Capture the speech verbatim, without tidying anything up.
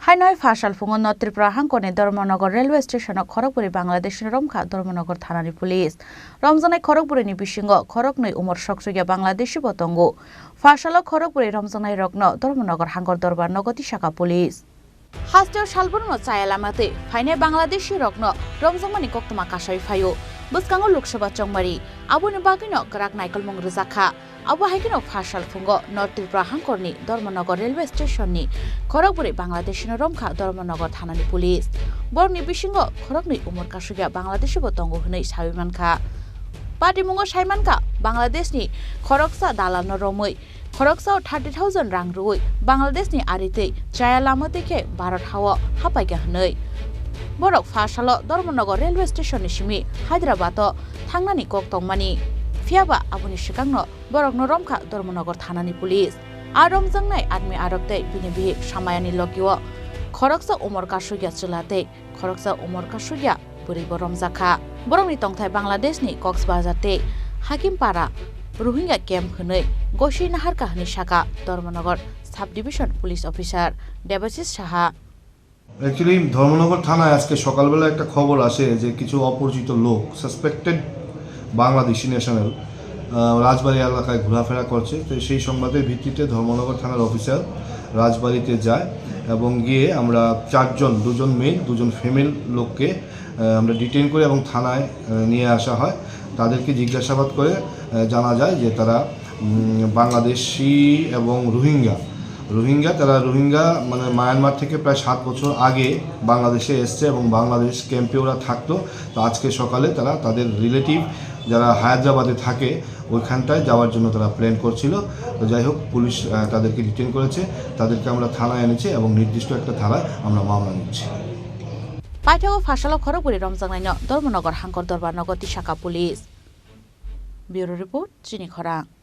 Haino hai pha salphungo North Tripura hangkorni Dharmanagar railway stationo khorokbwrwi Bangladeshino romkha Dharmanagar thanani police. Romjaknai khorokbwrwini bisingo khoroknwi umor sokchukya Bangladeshibo tongo. Pha salo khorokbwrwi romjaknairokno Dharmanagar hangkor dorbar nogo tisakha police. Hasteo salbrumno chaya lama twi phainai Bangladeshirokno romjakmani koktwma kasai phaio. Bwskango Lok Sabha chongmari, aboni bagwino kwrak naikolmung rwjakha. Abo hai kheno pha salphungo North Tripura hangkorni Dharmanagar railway stationni khorokbwrwi Bangladeshino romkha Dharmanagar thanani police. Borokni bisingo khoroknwi umor kasukya Bangladeshibo tongo hwnwi sawi mankha. Patimungo sai mankha, Bangladeshni khoroksa dalalno romwi khoroksa thirty thousand rang rwui Bangladeshni ari twi chaya lama twi khe Bharat hao hapaikha hwnwi. Borok pha salo Dharmanagar railway stationni simi Hyderabado thangnani kok tongmani. Phiyaba aboni swkangno borokno romkha Dharmanagar thanani police. A romjaknai admi arok tei bini bihik Samayani logio khoroksa umor kasukya chwla tei khoroksa umor kasukya bwrwibo romjakha. Borokni tongthai Bangladeshni Coxbazar tei Hakimpara Rohingya camp hwnwi gosi naharkha hwnwi sakha Dharmanagar Sub Division Police Officer Debashish Saha. Actually Dharmanagar থানায় আজকে সকালবেলা একটা খবর আসে যে কিছু অপরিচিত লোক, সাসপেক্টেড বাংলাদেশি ন্যাশনাল, আহ, রাজবাড়ি এলাকায় ঘোরাফেরা করছে। তো সেই সংবাদের ভিত্তিতে ধর্মনগর থানার অফিসার রাজবাড়িতে যায় এবং গিয়ে আমরা চারজন, দুজন মেল, দুজন ফিমেল লোককে, আহ, আমরা ডিটেইন করি এবং থানায়, আহ, নিয়ে আসা হয়। তাদেরকে জিজ্ঞাসাবাদ করে, আহ, জানা যায় যে তারা, উম, বাংলাদেশি এবং রোহিঙ্গা। রোহিঙ্গা, তারা রোহিঙ্গা, মানে, মায়ানমার থেকে প্রায় সাত বছর আগে বাংলাদেশে এসছে এবং বাংলাদেশ ক্যাম্পে ওরা থাকতো। তো আজকে সকালে তারা তাদের রিলেটিভ যারা হায়দ্রাবাদে থাকে, ওইখানটায় যাওয়ার জন্য তারা প্ল্যান করছিল। তো যাই হোক, পুলিশ, আহ, তাদেরকে ডিটেইন করেছে, তাদেরকে আমরা থানায় এনেছি এবং নির্দিষ্ট একটা ধারায় আমরা মামলা নিচ্ছি। Paithao pha salo khorokbwrwi romjaknaino Dharmanagar hangkor dorbar nogo tisakha police. Bureau report, Chini Khorang.